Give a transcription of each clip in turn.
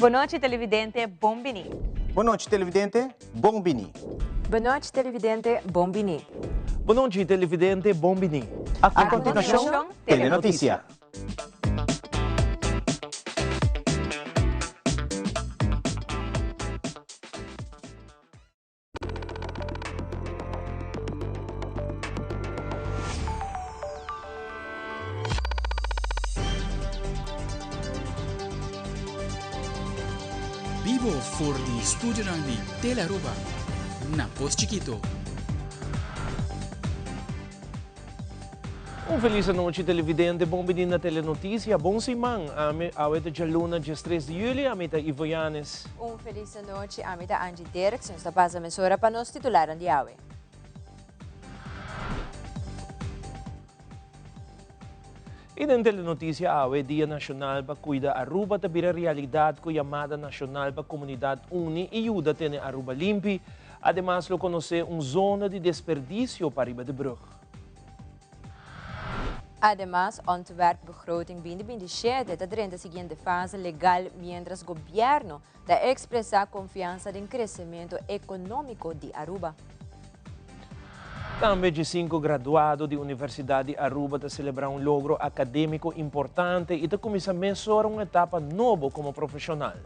Bon nochi televidente, bon bini. Bon nochi televidente, bon bini. Bon nochi televidente, bon bini. Bon nochi televidente, bon bini. A continuacion, Telenoticia. Bibo for di studionan di Tele Aruba na Pos Chikito. Un felis anochi televidente, bon bini na Telenoticia, bon siman, ami awe ta djaluna 13 di juli, ami ta Ivo Yanes. Un felis anochi, ami ta Angie Derks, nos ta pasa mesora pa nos titularnan di awe. Y den Telenoticia awe, Dia Nacional pa Cuida Aruba ta bira realidad cu yamada nacional pa comunidad uni y yuda tene Aruba limpi. Ademas lo conoce un zona di desperdicio pariba di brug. Ademas, Ontwerpbegroting 2027 ta drenta siguiente fase legal mientras gobierno ta expresa confiansa den crecemento economico di Aruba. Tambe 15 graduado di Universidad di Aruba ta celebra un logro academico importante y ta cuminsa mesora un etapa nobo como profesional.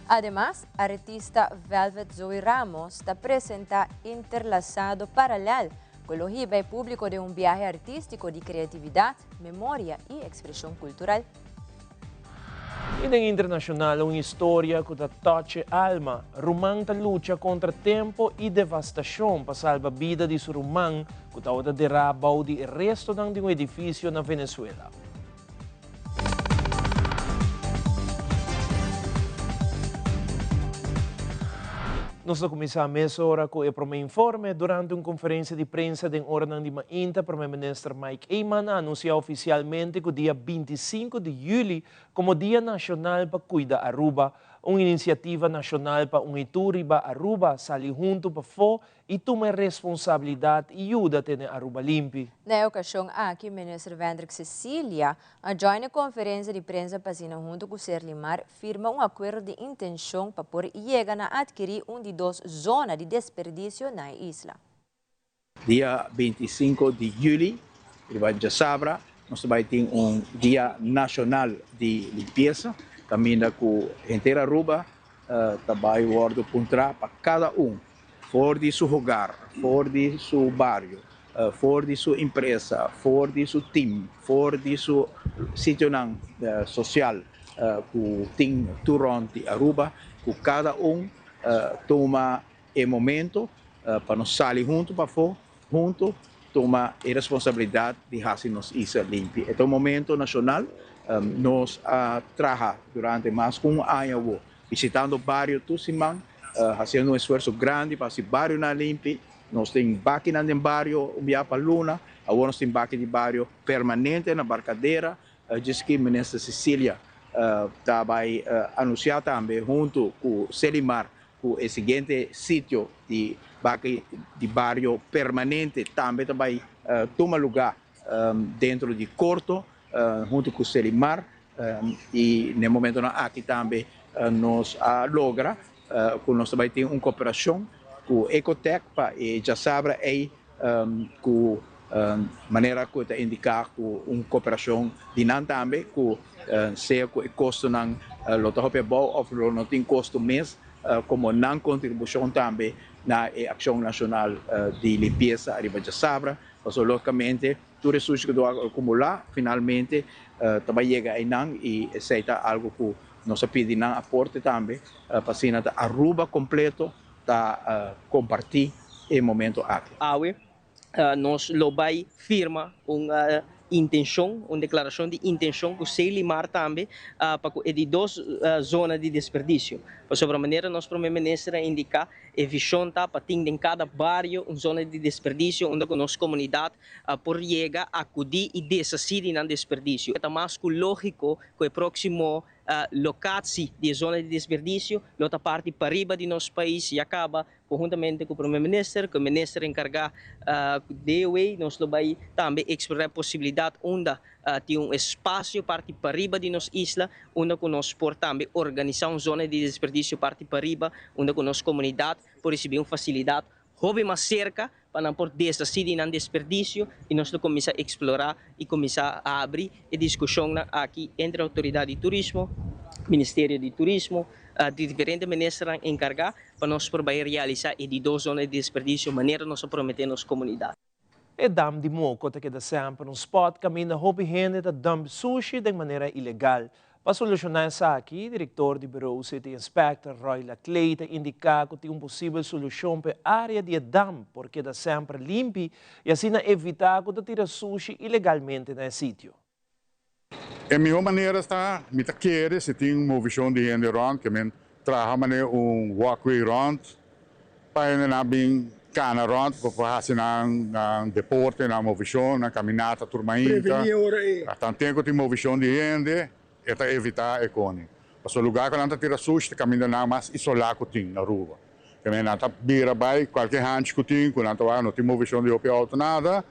Ademas, artista Velvet Zoe Ramos ta presenta Interlazado Paralel, cu lo hiba e publico den un biahe artistico di creatividad, memoria y expresion cultural. Y den internacional un historia cu ta toca alma. Ruman ta lucha contra tempo y devastacion pa salba bida di su ruman cu ta dera bou di resto di un edificio na Venezuela. Nos ta cuminsa mesora cu e prome informe. Durante un conferencia di prensa den ora di mainta, Prome Minister Mike Eman a anuncia oficialmente cu dia 25 di juli como Dia Nacional pa Cuida Aruba, un iniciativa nacional pa uni tur riba Aruba, sali hunto pafo y tuma responsabilidad y yuda tene Aruba limpi. Na e ocasion aki, Minister Wendrick Cecilia a join e conferencia di prensa pa asina hunto cu Serlimar firma un acuerdo di intencion pa por yega na adkiri un di dos zona di desperdicio na isla. Dia 25 di juli, riba djasabra, nos ta bay tin un dia nacional di limpiesa, caminda cu henter Aruba ta bay wordo puntra pa cada un, for di su hogar, for di su bario, for di su empresa, for di su team, for di su sitio social cu tin tur rond di Aruba, cu cada un tuma e momento pa nos sali hunto pafo, hunto tuma e responsabilidad di haci nos isla limpi. E ta un momento nacional, nos a traha durante mas cu un aña visitando bario tur siman, haciendo un esfuerso grandi pa haci barionan limpi. Nos tin bakinan den bario un biaha pa luna, awor nos tin baki di bario permanente na Barcadera. Djis Minister Cecilia ta bay anuncia tambe hunto cu Serlimar cu e siguiente sitio di baki di bario permanente tambe ta bay tuma lugar dentro di corto hunto cu Serlimar y na e momento aki tambe nos a logra cu nos ta bay tin un cooperacion cu Ecotech pa e djasabra ey cu manera cu ta indica cu un cooperacion di nan tambe cu sea cu e costonan lo ta hopi abou of lo no tin costo mes como nan contribucion tambe na e accion nacional di limpiesa ariba djasabra. Pasobra logicamente tur e sushi cu ta acumula finalmente ta bay yega eynan y esey ta algo cu nos a pidi nan aporte tambe pa asina ta Aruba completo ta comparti e momento aki. Awe nos lo bay firma un intencion, un declaracion di intencion cu Serlimar tambe pa cu e di dos zona di desperdicio. Pasobra manera nos Prome Minister a indica, e vision ta pa tin den cada bario un zona di desperdicio unda cu nos comunidad por yega, acudi y deshaci di nan desperdicio. Ta mas cu logico cu e proximo Locatie di e zona di desperdicio lo ta parti pariba di nos pais. Ya caba conhuntamente cu Prome Minister, cu e Minister encarga cu DOW, nos lo bay tambe explora e posibilidad unda tin un espacio parti pariba di nos isla, unda cu nos por tambe organisa un zona di desperdicio parti pariba, unda cu nos comunidad por ricibi un facilidad hopi mas cerca pa nan por deshaci di nan desperdicio. Y nos lo cuminsa explora y cuminsa habri e discusionnan aki entre Autoridad di Turismo, Ministerio di Turismo, di diferente ministernan encarga pa nos por bay realisa e di dos zona di desperdicio manera nos a promete nos comunidad. E dam di Moko ta keda semper un spot kaminda hopi hende ta dump sushi den manera ilegal. Pa solushoná esaki, direktor di Bureau City Inspector Roy Laclay ta indiká ku tin un posibel solushon pa e área di e dam por keda semper limpi i asina evitá ku ta tira sushi ilegalmente na e sitio. E mihó manera ta, mi ta kere si tin movishon di hende rònt, ke men traha manera un walkway rònt pa hendenan bin kana rònt pa por hasi nan deporte, nan movishon, nan kaminata tur mainta. Tanten ku tin movishon di hende e ta evitá e koni. Pasobra lugá ku nan ta tira sushi ta kaminda nan mas isolá ku tin na Aruba. Ke men nan ta bira bai kualke hanchi ku tin ku nan ta wak no tin movishon di hopi outo nada,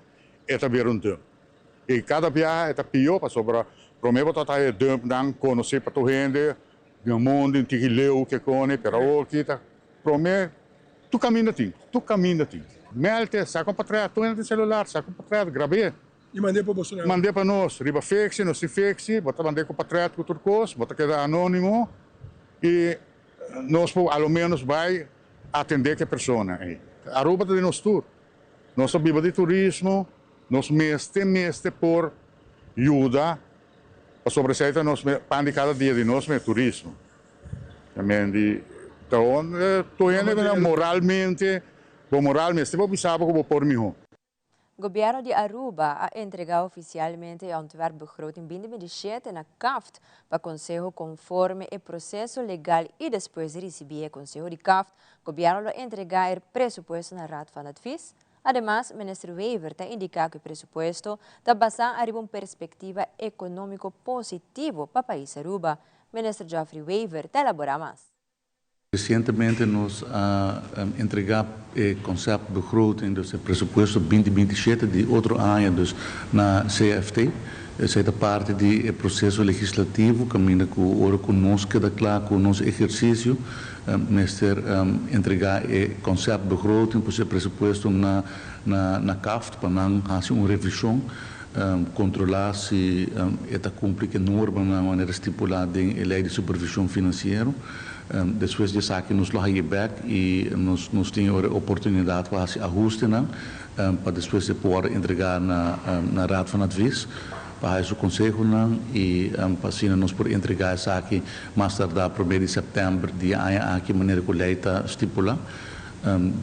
e ta bira un dump. I kada biaha e ta pió pasobra promé bo ta ta e dumpnan konosí pa tur hende den mundu un tiki leu ke koni, pero awor ki ta promé tur kaminda tin, tur kaminda tin. Mèlte, saka un patrèt, tur hende tin selular, saka un patrèt, grab'é. I mand'é pa boso nan. Mand'é pa nos, riba fiksi, nos tin fiksi, bo ta mand'é ku patrèt ku tur kos, bo ta keda anónimo i nos por a lo ménos bai atendé ku e persona ei. Aruba ta di nos tur. Nos ta biba di turismo, nos mester mester por yuda pasobra esei ta nos pan di kada dia di nos mes, turismo. Amen di ta tur hende ku moralmente, bo moral mester por bisa bo ku bo por miho. Gobierno di Aruba a entrega oficialmente e ontwerpbegroting 2027 na CAFT pa conseho conforme e proceso legal y despues di ricibi e conseho di CAFT, Gobierno lo entrega e presupuesto na Raad van Advies. Ademas, Minister Wever ta indica cu e presupuesto ta basa ariba un perspectiva economico positivo pa pais Aruba. Minister Geoffrey Wever ta elabora mas. Recientemente nos a entrega e conceptbegroting, dus e presupuesto 2027 di otro aña dus na CFT. Esey ta parti di e proceso legislativo caminda cu ora cu nos keda cla cu nos ehercicio mester entrega e conceptbegroting, pues e presupuesto na na CAFT pa nan haci un revision, controla si e ta cumpli cu e normanan manera stipula den e ley di supervision financiero. Despues di esaki nos lo haye bek y nos nos tin e oportunidad pa haci ahustenan pa despues e por entrega na na Raad van Advies pa haci su consehonan y pa asina nos por entrega esaki mas tarda prome di september di e aña aki manera cu ley ta stipula.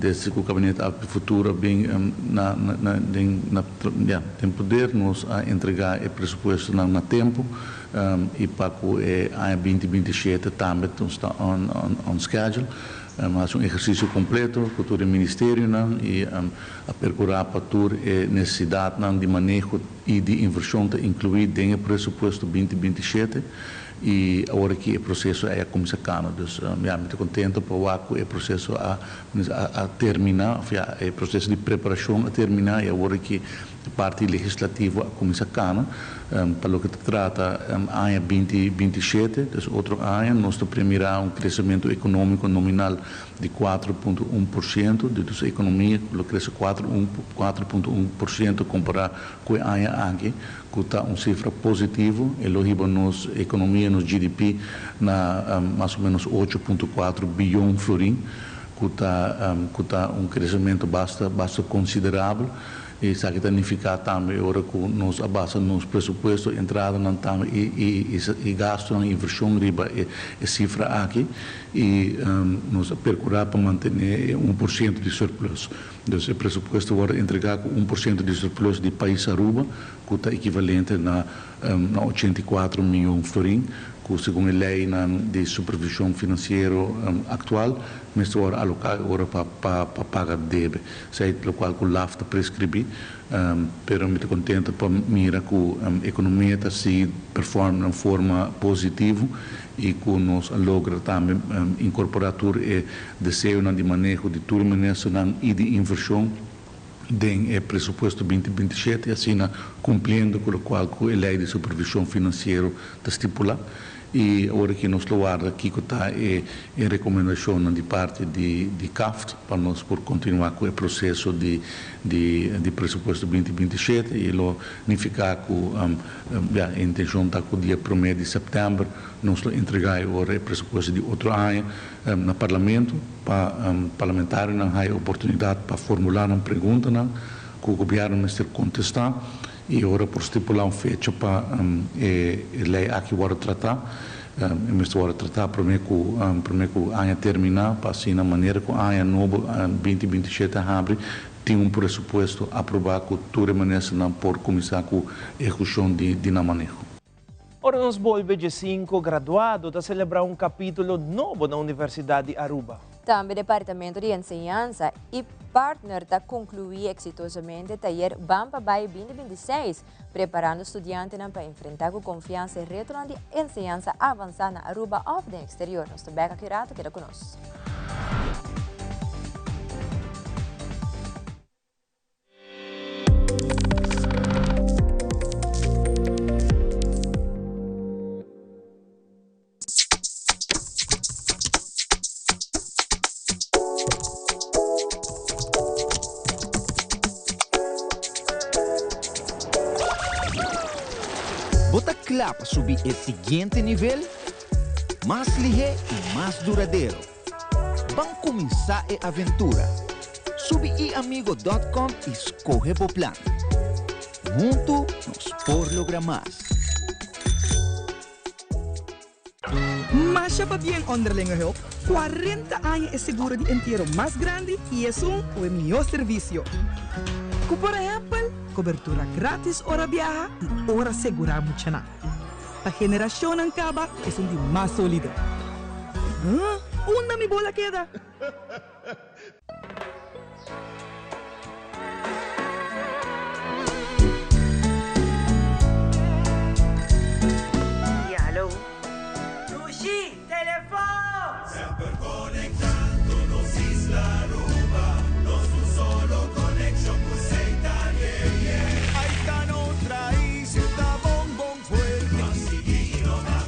Desde cu Kabinet Avp Futuro a bin na na den na ya den poder nos a entrega e presupuestonan na tempo y pa cu e aña 2027 tambe nos ta on on schedule. A haci un ehercicio completo cu tur e ministerionan y a percura pa tur e necesidadnan di maneho y di inversion ta inclui den e presupuesto 2027. Y awor aki e proceso a cuminsa cana. Dus ya, mi ta contento pa wak cu e proceso a a termina, of ya, e proceso di preparacion a termina y awor aki e parti legislativo a cuminsa cana. Pa loke ta trata aña 2027, dus otro aña, nos ta premira un crecemento economico nominal di 4.1%, di nos economia lo crece 4.1% compara cu e aña aki, cu ta un cifra positivo. E lo hiba nos economia, nos GDP, na mas o menos 8.4 biyon florin, cu ta un crecemento basta, basta considerabel. Y esaki ta nifica tambe ora cu nos a basa nos presupuesto, entradanan tambe y gastonan, inversion riba e cifra aki y nos a percura pa mantene 1% di surplus. Dus e presupuesto a wordo entrega cu 1% di surplus di pais Aruba, cu ta equivalente na 84 miyon florin. ku segun e leinan di supervishon finansiero aktual mester wòrdu aloká e ora pa pa paga debe. Esei ta lokual ku laf ta preskribí. Pero mi ta kontento pa mira ku ekonomia ta sigui perform na un forma positivo i ku nos a logra tambe inkorporá tur e deseonan di maneho di tur ministernan i di invershon den e presupuesto 2027, asina kumpliendo ku lokual ku e lei di supervishon finansiero ta stipulá. I awor aki nos lo warda kiko ta e e rekomendashonnan di parti di di CAFT pa nos por kontinuá ku e proseso di di di presupuesto 2027 i lo nifiká ku ya e intenshon ta ku dia promé di sèptèmber nos lo entregá e ora e presupuesto di otro aña na Parlamento pa parlamentarionan haya oportunidat pa formulá nan preguntanan ku gobièrnu mester kontestá. I ora por stipulá un fecha pa e lei aki wòrdu tratá, e mester wòrdu tratá promé ku promé ku aña terminá pa asina manera ku aña nobo 2027 a habri tin un presupuesto aprobá ku tur e ministernan por kuminsá ku ehekushon di nan maneho. Ora nos bolbe dje sinku graduado ta selebrá un kapítulo nobo na Universidat di Aruba. Tambe Departamento di Enseñansa i partner ta konkluí eksitosamente tayer Ban pa Bai 2026, preparando studiantenan pa enfrentá ku konfiansa e retonan di enseñansa avansá na Aruba òf den eksterior. Nos ta bèk aki rato, keda ku nos. Bo ta kla pa subi e siguiente nivel? Mas lihé i mas duradero. Ban kuminsá e aventura! Subi iamigo dòt kòm i skohe bo plan. Huntu nos por logra mas! Masha pabien Onderlinge Hulp, 40 aña e seguro di entiero mas grandi y esun cu e mihó servicio. Cu por ehempel, cobertura gratis ora biaha y ora segura muchanan. Pa generacionnan caba esun di mas solido. Huh? Unda mi bola keda? Ya, hallo. Dushi, telefon! Semper conectando nos isla Aruba, nos un solo conexion cu Setar, yeah, yeah. Ahí ta nos raiz, ta bon bon fuerte. Ban sigui innova.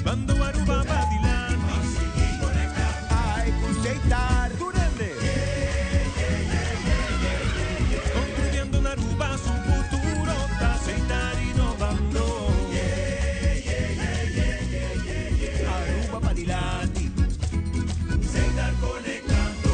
Bando Aruba pa dilanti. Ban sigui conecta. Ay cu Setar. Tur hende. Yeah, yeah, yeah, yeah, yeah, yeah, yeah. Construyendo un Aruba su futuro ta Setar innovando. Yeah, yeah, yeah, yeah, yeah, yeah, yeah. Aruba pa dilanti. Setar conectando.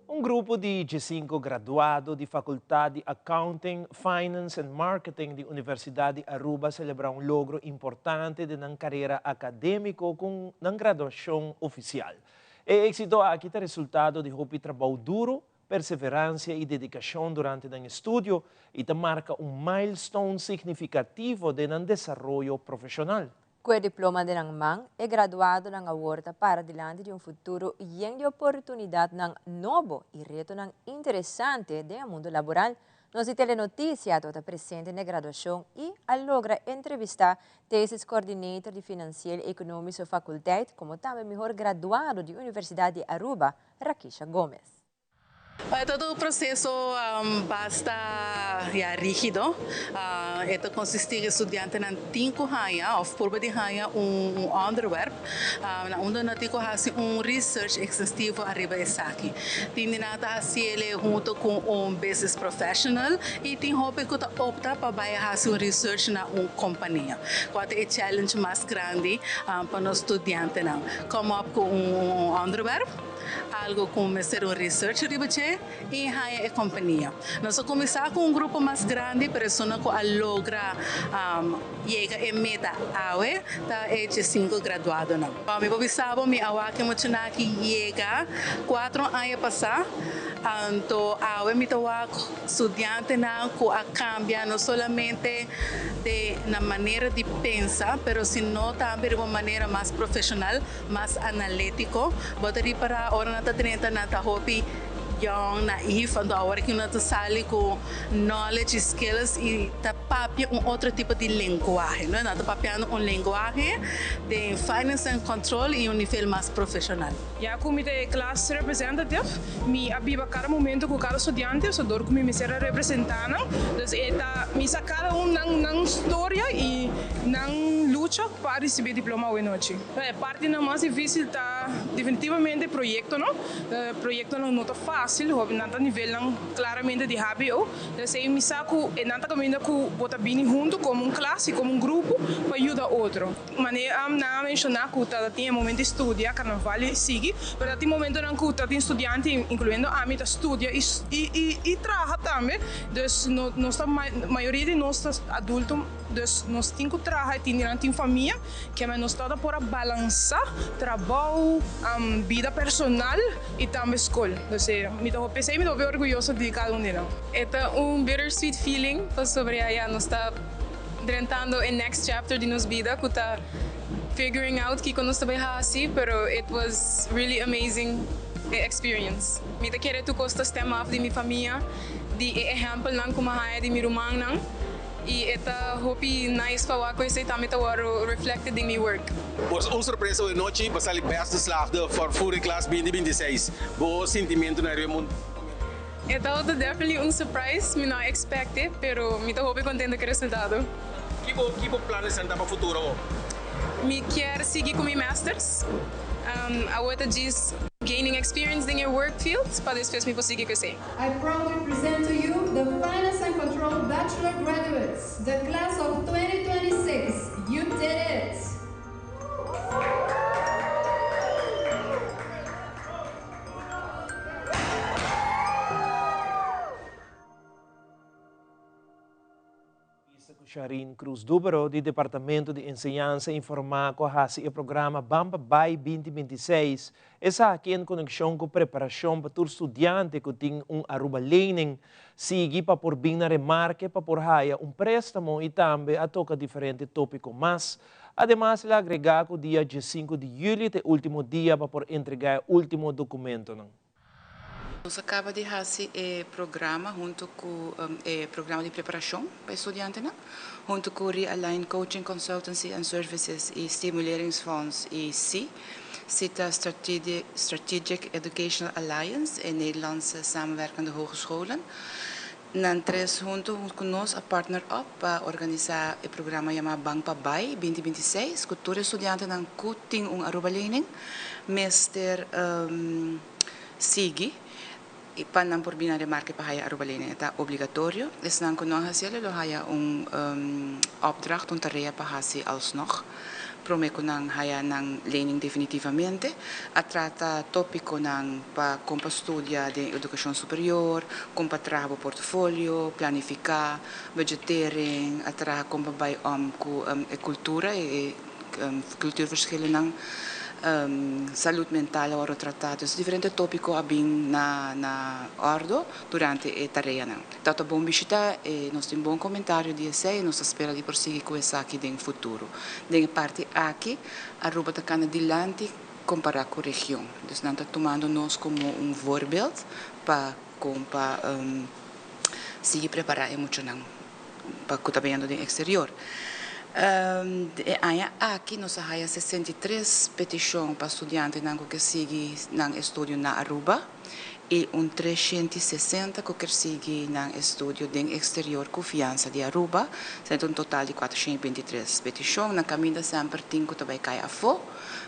Un grupo di 15 graduado di Facultad di Accounting, Finance and Marketing di Universidad di Aruba a celebra un logro importante den nan carera academico cu nan graduacion oficial. E exito aki ta resultado di hopi trabou duro, perseverancia y dedicacion durante nan estudio y ta marca un milestone significativo den nan desaroyo profesional. Cu e diploma den nan man, e graduadonan awor ta para dilanti di un futuro yen di oportunidadnan nobo y retonan interesante den e mundo laboral. Nos di Telenoticia tabata presente na e graduacion y a logra entrevista Thesis Coordinator di Financieel Economische Faculteit como tambe mihor graduado di Universidad di Aruba, Rakisha Gomez. E ta un proceso basta ya rigido. E ta consisti di studiantenan tin cu haya of purba di haya un onderwerp na unda nan tin cu haci un research extensivo ariba esaki. Tin di nan ta haciele hunto cu un business professional y tin hopi cu ta opta pa bay haci un research na un compania. Cua ta e challenge mas grandi pa nos studiantenan? Come up cu un onderwerp, algo cu mester un research riba dje y haya e compania. Nos a cuminsa cu un grupo mas grandi, pero esunnan cu a logra yega e meta awe ta e diescinco graduadonan. Mi por bisa bo mi a wak e muchanan aki yega cuatro aña pasa, anto awe mi ta wak studiantenan cu a cambia no solamente den nan manera di pensa, pero sino tambe riba un manera mas profesional, mas analítico. Bo ta ripara ora nan ta drenta nan ta hopi young, naïef, anto awor aki nan ta sali cu knowledge y skills y ta papia un otro tipo di lenguahe, no? Nan ta papiando un lenguahe den finance and control y un nivel mas profesional. Ya cu mi ta e class representative, mi a biba cada momento cu cada studiante, so dor cu mi mester a representa nan. Dus e ta, mi sa cada un nan nan storia y nan lucha pa ricibi e diploma awe nochi. E partinan mas dificil ta definitivamente proyectonan. Proyectonan no ta facil, hopi nan ta nivelnan claramente di hbo. Esei mi sa cu e nan ta caminda cu bo ta bini hunto como un klas y como un grupo pa yuda otro. Manera nan a menciona cu ta tin e momento di studia, carnaval y sigui, pero ta tin momentonan cu ta tin studiante, incluyendo ami, ta studia y y traha tambe. Dus nos ta mayoria di nos ta adulto, dus nos tin cu traha y tin di nan tin famia. Keme nos ta por a balansa trabou, bida personal y tambe scol. Dus mi ta hopi esey, mi ta hopi orguyoso di cada un di nan. E ta un bittersweet feeling pasobra ya nos ta drentando e next chapter di nos bida cu ta figuring out kico nos ta bay haci, pero it was really amazing e experience. Mi ta kere tur cos ta stem af di mi famia, di e ehempelnan cu mi a haya di mi rumannan. Y e ta hopi nice pa wak cu esey tambe ta worde reflected den mi work. Por un sorpresa awe nochi bo sali best geslaagde for Fure Klas binti binti seis. Bo sintimento na riba e momento? E tabata definitely un surprise, mi no a expect e, pero mi ta hopi contento cu e resultado. Ki bo ki bo planesnan ta pa futuro awo? Mi kier sigui cu mi masters. Awo ta djis gaining experience den e work field pa despues mi por sigui cu esey. I proudly present to you the Finance and Control Bachelor graduates, the class of 2026. You did it! Entrevista cu Sharine Cruz Dubero di Departamento di Enseñansa informa cu a haci e programa Ban pa Bai binti binti seis. Esaki en coneccion cu preparacion pa tur studiante cu tin un Aruba Lening sigui pa por bin na remarke pa por haya un prestamo y tambe a toca diferente topico mas. Ademas el a agrega cu dia diescinco di juli ta e ultimo dia pa por entrega e ultimo documentonan. Nos a caba di haci e programa hunto cu e programa di preparacion pa e studiantenan, hunto cu Realign Coaching Consultancy and Services y Stimuleringsfonds y si, si ta Strategic Educational Alliance, e Nederlandse Samenwerkende Hogescholen. Nan tres hunto cu nos a partner up pa organisa e programa yama Ban pa Bai binti binti seis cu tur e studiantenan cu tin un Aruba Lening mester sigui y pa nan por bini na remarke pa haya Aruba Lening. E ta obligatorio. Esnan cu no a hacielo lo haya un opdracht, un tarea pa haci alsnog. Prome cu nan haya nan lening definitivamente, a trata topiconan pa con pa studia den educacion superior, con pa traha bo portfolio, planifica, budgetering, a traha con pa bay om cu e cultura, e cultuurverschillennan, salud mental a worde trata. Dus diferente topico a bin na na ordo durante e tareanan. Ta ta bon bishita e nos tin bon comentario di esey y nos ta spera di por sigui cu esaki den futuro. Den e parti aki Aruba ta cana dilanti compara cu region. Dus nan ta tumando nos como un voorbeeld pa con pa sigui prepara e muchanan pa cu ta beyendo den exterior. E aña aki nos a haya 63 peticion pa studiantenan cu ke sigui nan estudio na Aruba. y un 360 cu kier sigui nan estudio den exterior cu fiansa di Aruba. Esey un total di 423 peticion. Na caminda semper tin cu tambe cay afo,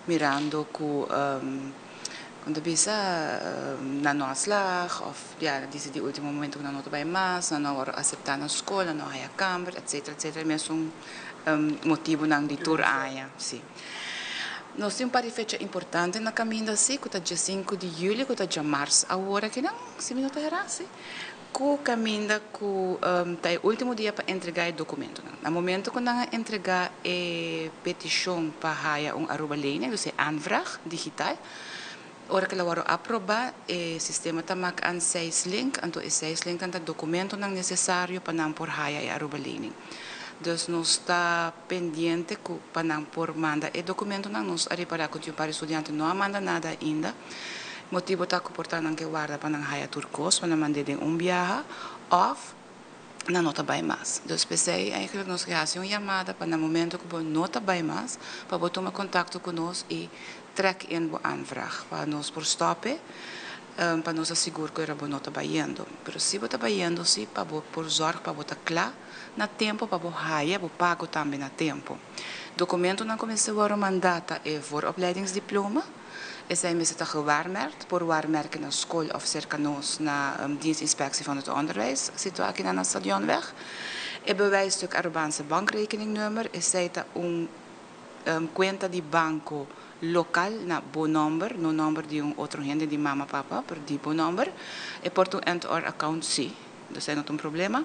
mirando cu cuando bisa nan no a slaag of ja, dice di ultimo momento cu nan no ta bay mas, nan no acepta na scol, nan no haya kamber, etc. etc. Mesun motibo nan di tur aña, si. Nos tin un par di fecha importante na caminda, si, cu ta dia 5 di juli, cu ta diamars awor aki nan, si mi no ta era, si. Cu caminda cu ta e ultimo dia pa entrega e documento. Na momento cu nan entrega e peticion pa haya un Aruba lening, dus e aanvraag digital, ora cu e aproba, e sistema ta maak een seis link, anto e seis link ta documento nan necesario pa nan por haya e Aruba lening. Dus nos ta pendiente cu pa nan por manda e documento nan. Nos a ripara cu un par studiante no a manda nada ainda. Motibo ta cu por ta nan kier warda pa nan haya tur cos, pa nan manda den un biaha of nan no ta bay mas. Dus p'esey eigenlijk nos ta haci un yamada pa na momento cu bo no ta bay mas, pa bo tuma contacto cu nos y trek in bo aanvraag, pa nos por stop pa nos asegura cu bo no ta bayendo. Pero si bo ta bayendo, si, pa bo por zorg pa bo ta cla na tempo, pa bo haya bo pago tambe na tempo. Documento nan cu mester manda ta e vooropleidingsdiploma. Esey mester ta gewaarmerkt, por waarmerken na scol of cerca nos na dienstinspectie van het onderwijs, situa aki na Stadionweg. E bewijsstuk Arubaanse bankrekeningnummer, esey ta un cuenta di banco local na bo nomber, no nomber di un otro hende, di mama, papa, pero di bo nomber. E por ta un and-or account, si. Dus esey no ta un problema.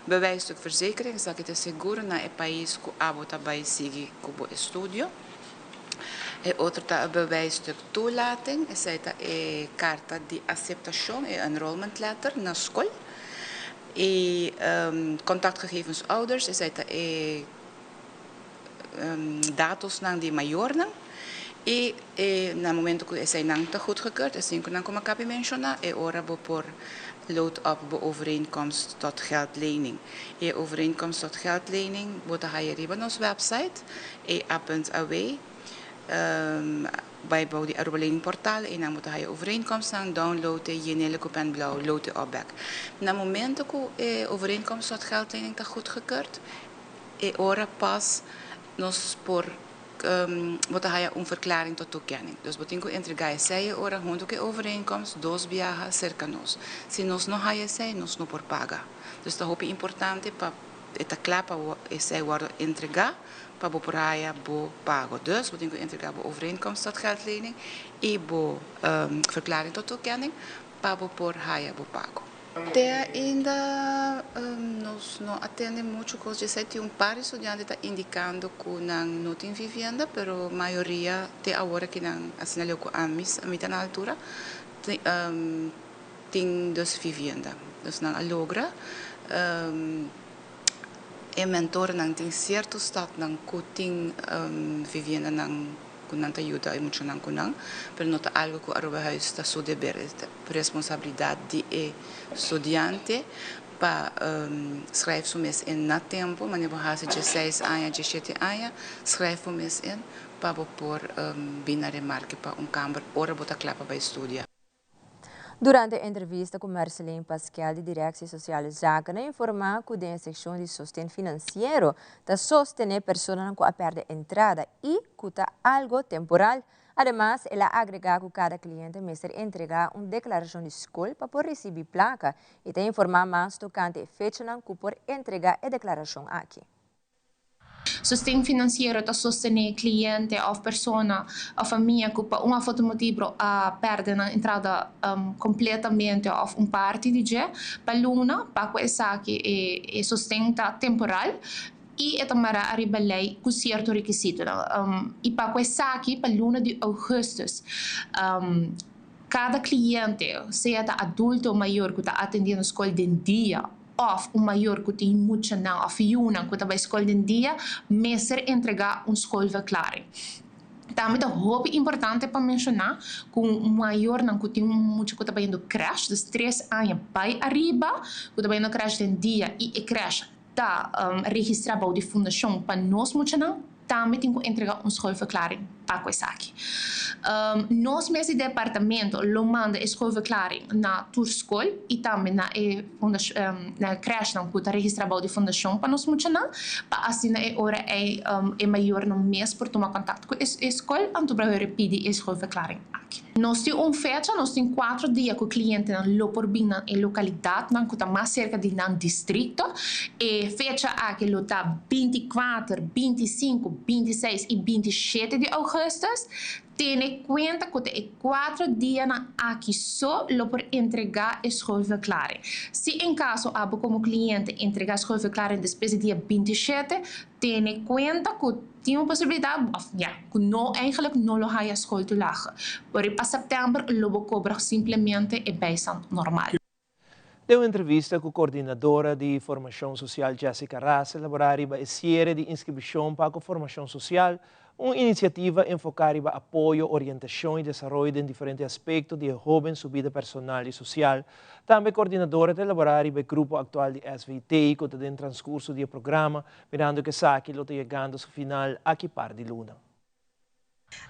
Bewijsstuk verzekering, esaki ta seguro na e pais cu abo ta bay sigui cu bo estudio. E otro ta bewijsstuk toelating, esey ta e carta di aceptacion, e enrollment letter na scol. E contactgegevens ouders, esey ta e datos nan di mayornan. Y na momento cu esey nan ta goedgekeurd, asina cu nan cu mi a caba di menciona, e ora bo por load up bo overeenkomst tot geldlening. E overeenkomst tot geldlening bo ta haya riba nos website ea.aw bij bou di Aruba Lening Portal y nan bo ta haya overeenkomst nan download e yen'e cu pen blauw, load e op back. Na momento cu e overeenkomst tot geldlening ta goedgekeurd, e ora pas nos por bo ta haya un verklaring tot toekenning. Dus bo tin cu entrega esey ora hunto cu e overeenkomst dos biaha cerca nos. Si nos no haya esey, nos no por paga. Dus ta hopi importante pa ta cla pa esey wordo entrega pa bo por haya bo pago. Dus bo tin cu entrega bo overeenkomst tot geldlening y bo verklaring tot toekenning pa bo por haya bo pago. Te ainda nos no a tende mucho cos. Ya tin un par di studiante ta indicando cu nan no tin vivienda, pero mayoria te awor cu nan asina cu ami ta na altura tin dus vivienda. Dus nan a logra e mentor nan tin cierto stad nan cu tin vivienda nan cu nan ta yuda e mucho nan cu nan, pero no ta algo cu Aruba Huis ta su deber, ta responsabilidad di e studiante pa schrijf su mes in na tempo, maar bo hasi 16 aña, 17 aña, schrijf bo mes in pa bo por bin na remarke pa un kamber ora bo ta cla pa studia. Durante e entrevista cu Marceline Pascal di Directie Sociale Zaken, a informa cu e seccion di sosten financiero ta sostene persona cu a perde entrada y cu ta algo temporal. Ademas, el a agrega cu cada cliente mester entrega un declaracion di scol pa por ricibi placa y ta informa mas tocante fecha cu por entrega e declaracion aki. Sosten financiero ta sostene cliente of persona of famia cu pa un of otro motibo a perde nan entrada completamente of un parti di dje pa luna pa cu esaki e sosten ta temporal y e ta mara ariba ley cu cierto requisito. Y pa cu esaki pa luna di augustus cada cliente, sea ta adulto of mayor cu ta atendiendo scol di dia of un mayor cu tin mucha nan of yiunan cu ta bay scol di dia, mester entrega un schoolverklaring. Tambe ta hopi importante pa menciona cu un mayor nan cu tin mucha cu ta bayendo crèche, dus 3 aña bay ariba, cu ta bayendo crèche di dia y e crèche ta registra di fundacion Pa Nos Muchanan. tambe tin ku entregá un schoolverklaring pa ku esaki. Nos mes di departamento lo manda e schoolverklaring na tur skol i tambe na e na e krèshnan ku ta registrá bou di fundashon pa nos muchanan pa asina e ora ei e mayornan mes por tuma kontakto ku e skol anto pa hore pidi e schoolverklaring aki. Nos tin un fecha, nos tin kuatro dia ku klientenan lo por bin na e lokalidatnan ku ta mas serka di nan distrikto. E fecha aki lo ta 24, 25, 26 i 27 di ougùstùs. Tene kuenta ku ta e kuatro dianan aki so lo por entregá e schoolverklaring. Si en kaso abo komo kliente entregá schoolverklaring despues di dia 27, tene kuenta ku Tin un posibilidat, of ja, ku no eigenlijk no lo haya schooltoelage. Por pa sèptèmber lo bo kobra simplemente e bijstand normal. Den un entrevista ku kordinadora di Formashon Sosial Jessica Ras elaborá riba e siere di inskribishon pa ku Formashon Sosial, un inisiativa enfoká riba apoyo, orientashon i desaroyo den diferente aspekto di e hóben su bida personal i sosial. Tambe kordinadora ta elaborá riba e grupo aktual di SVT ku ta den transkurso di e programa Mirando ku esaki lo ta yegando su final aki par di luna.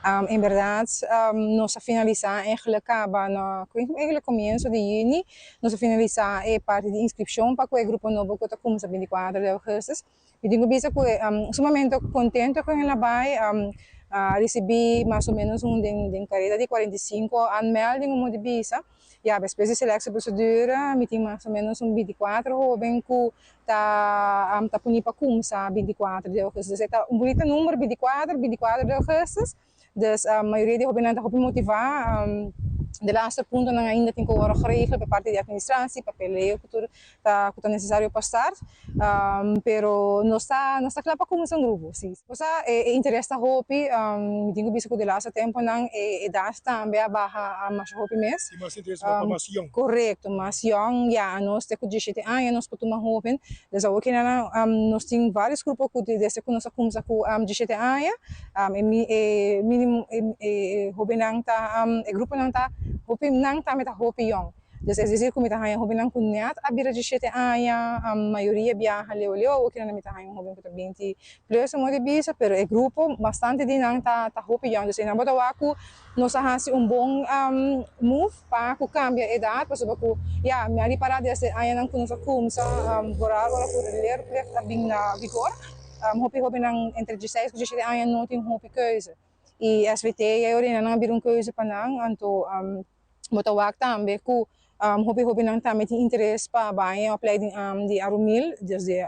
En berdad nos a finalisa eigenlijk caba na eigenlijk comienzo di juni nos a finalisa e parti di inscripcion pa cu e grupo nobo cu ta cuminsa 24 di augustus. Mi tin cu bisa cu sumamente contento cu el a bay a ricibi mas o menos un den careda di 45 aanmelding un modo di bisa. Ya despues di selectie procedure mi tin mas o menos un 24 hoben cu ta ta puni pa kumsa 24 di augustus. E ta un bunita number 24, 24 di augustus. Dus mayoria di hobennan ta hopi motivá. De laatste puntonan ainda tin ku wòrdu geregel pa parti di administratie, papeleo ku tur ta ku ta nesesario pa start. Pero nos ta nos ta kla pa kumsa un grupo, si. Osea e interes ta hopi, mi tin ku bisa ku de laatste temponan e edat tambe a baha masha hopi mes. Tin mas interes pa mas yòn. Korekto, mas yòn, ya, anos te ku diesshete aña nos por tuma hoben. Des awor kina nos tin vários grupo ku desde ku nos a kumsa ku diesshete aña, e minimo e hobennan ta e gruponan ta hopi nan tambe ta hopi yòn. Dus es decir ku mi ta haña hobennan ku nèt a bira diesshete aña, mayoria biaha leu leu, awor kina mi ta haña un hoben ku ta binti plus a modo di bisa, pero e grupo bastante di nan ta hopi yòn. Dus einan bo ta wak ku Nos a hasi un bon move pa ku kambia edat pasobra ku ya mi a ripará desde añanan ku nos a kumsa vooral ora ku leerplicht a bin na vigor hopi hobennan entre dieseis ku diesshete aña no tin hopi keuze i SVT e orina nan a bira un keuze pa nan anto bo ta wak tambe ku Hopi hobennan tambe tin interes pa bai e opleiding di Arumil, dus di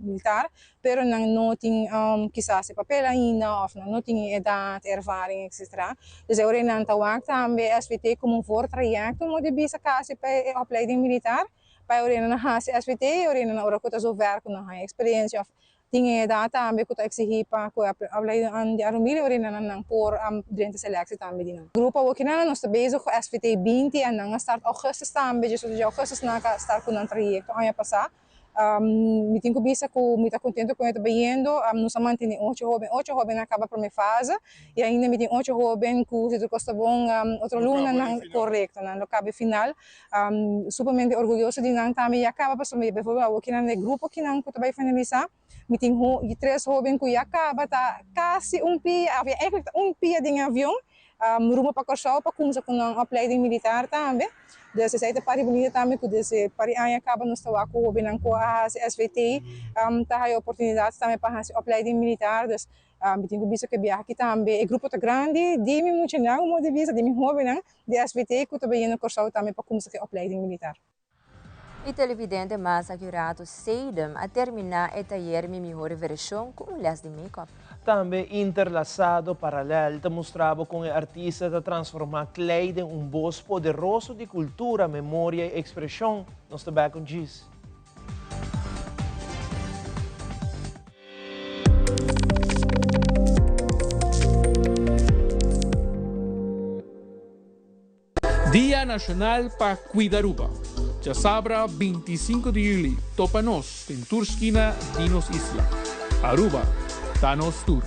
militar, pero nan no tin kisas e papel ainda of nan no tin e edat, ervaring etcetera. Dus e ora nan ta wak tambe SVT como un voortrajecto mo di bisa casi pa e opleiding militar, pa e ora nan haci SVT e ora nan ora cu ta zover cu nan haya experiencia of Tin e edat tambe ku ta eksigí pa ku e opleiding di Arumili ora nan nan por drenta seleksie tambe di nan. Grupo awokinan nos ta bezig ku SVT 20 en nan a start augustus tambe, diesocho di augustus nan a start ku nan trayekto aña pasá. Mi tin ku bisa ku mi ta kontento kon e ta bayendo, nos a mantene ocho hoben, ocho hoben a kaba prome fase i ainda mi tin ocho hoben ku si tur kos ta bon otro luna nan korekto nan lo kaba e final. Sumamente orguyoso di nan tambe ya caba pasobra bijvoorbeeld awo kinan e grupo kinan cu ta bay finalisa mi tin tres hoben cu ya caba ta casi un pia of eigenlijk ta un pia den e avion rumbo pa Corsou pa cuminsa cu nan opleiding militar tambe dus esey ta parti bunita tambe cu desde par di aña caba nos ta wak cu hobennan cu a haci SVT ta haya oportunidad tambe pa haci opleiding militar dus Mi tin ku bisa ku e biaha aki tambe e grupo ta grandi di mi muchanan, un modo di bisa, di mi hóbennan di SVT ku ta bini na Kòrsou tambe pa kumsa ku e opleiding militar. E televidente mas akurato Seidem a terminá e tayer Mi Mihor Vershon ku un lès di make-up. Tambe Interlasado Paralel ta mustra bo kon e artista ta transformá klei den un bos poderoso di kultura, memoria i ekspreshon. Nos ta bèk un djis. Dia Nacional pa Cuida Aruba. Djasabra 25 di juli topa nos den tur skina di nos isla. Aruba ta nos tur.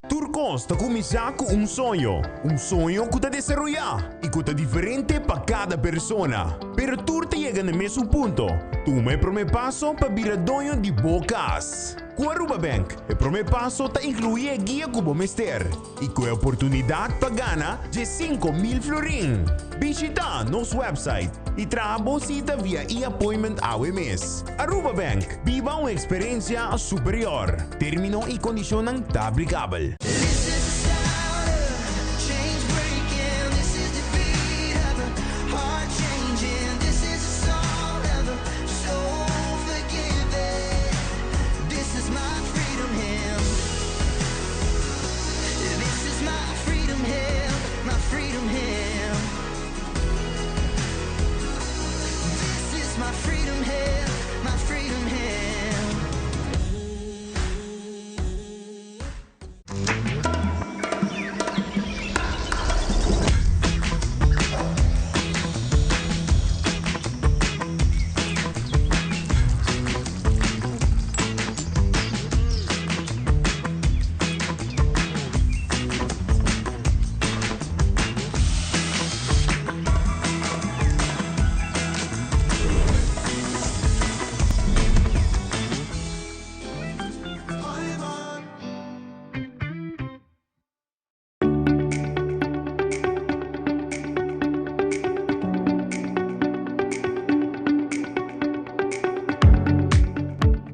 Tur kon. kos ta kuminsá ku un soño. Un soño ku ta desaroyá i ku ta diferente pa kada persona. Pero tur ta yega na e mesun punto, tuma e promé paso pa bira doño di bo kas. Ku Aruba Bank, e promé paso ta inkluí e guia ku bo mester i ku e oportunidat pa gana 15,000 florin. Bishitá nos website i traha bo sita via e-appointment awe mes. Aruba Bank, biba un eksperensia superior. Término i kondishonnan ta aplikabel.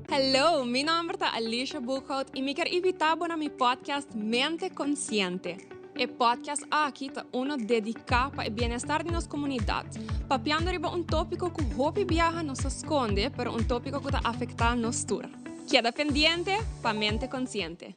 Hello, mi nomber ta Alicia Boekhout y mi kier invita bo na mi podcast Mente Consciente. E podcast aki ta uno dedica pa e bienestar di nos comunidad, papiando riba un topico cu hopi biaha nos ta sconde, pero un topico cu ta afecta nos tur. Keda pendiente pa Mente Consciente.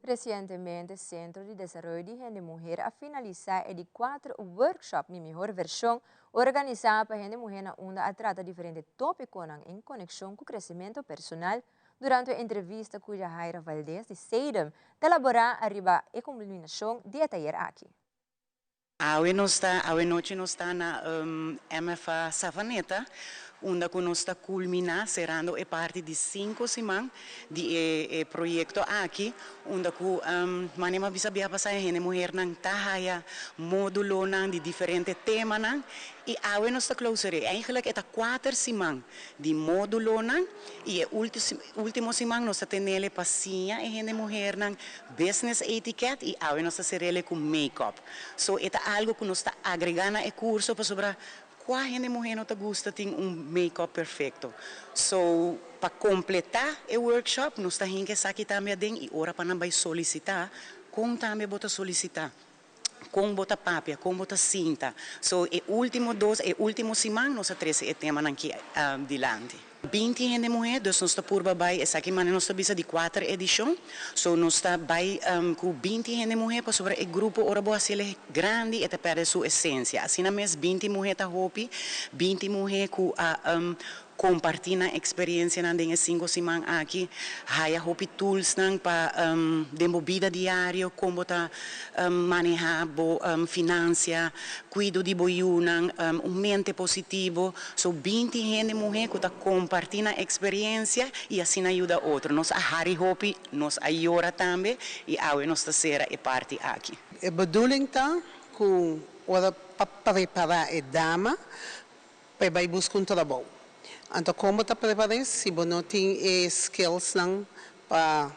Recientemente Centro di Desaroyo di Hende Muher a finalisa e di cuatro workshop Mi Mihor Version organisa pa hende muher na unda a trata diferente topiconan en conexion cu crecemento personal. Durante un entrevista cu Jahaira Valdez di Sedum ta elabora ariba e culminacion di e tayer aki. Awe nos ta, awe nochi nos ta na MFA Savaneta, unda cu nos ta culmina cerando e parti di cinco siman di e e proyecto aki, unda cu mane mi a bisa bia pasa e hende muhernan ta haya modulonan di diferente temanan y awe nos ta closere. Eigenlijk e ta cuater siman di modulonan y e ultimo siman nos ta tenele pa siña e hende muhernan business etiquette y awe nos ta cerele cu make-up. So e ta algo cu nos ta agrega na e curso pasobra cua hende muher no ta gusta tin un make-up perfecto. So pa completa e workshop nos ta hinca esaki tambe aden y ora pa nan bay solicita con tambe bo ta solicita. Kon bo ta papia, kon bo ta sinta. So e ultimo dos, e ultimo siman nos a trese e temanan ki dilanti. 20 hende muhé, dus nos ta purba bai esaki manera nos ta bisa di kuater edishon. So nos ta bai ku 20 hende muhé pasobra e grupo ora bo hasiel grandi e ta pèrdè su esensia. Asina mes 20 muhé ta hopi, 20 muhé ku a Comparti nan experiencianan den e cinco siman aki. Haya hopi toolsnan pa den bo bida diario, con bo ta maneha bo financia, cuido di bo yunan, un mente positivo. So 20 hende muhe cu ta comparti nan experiencia y asina yuda otro. Nos a hari hopi, nos a yora tambe y awe nos ta cera e parti aki. E bedoeling ta cu ora pa prepara e dama Pa e bai buska un trabou. Anto kon bo ta prepar'é si bo no tin e skillsnan pa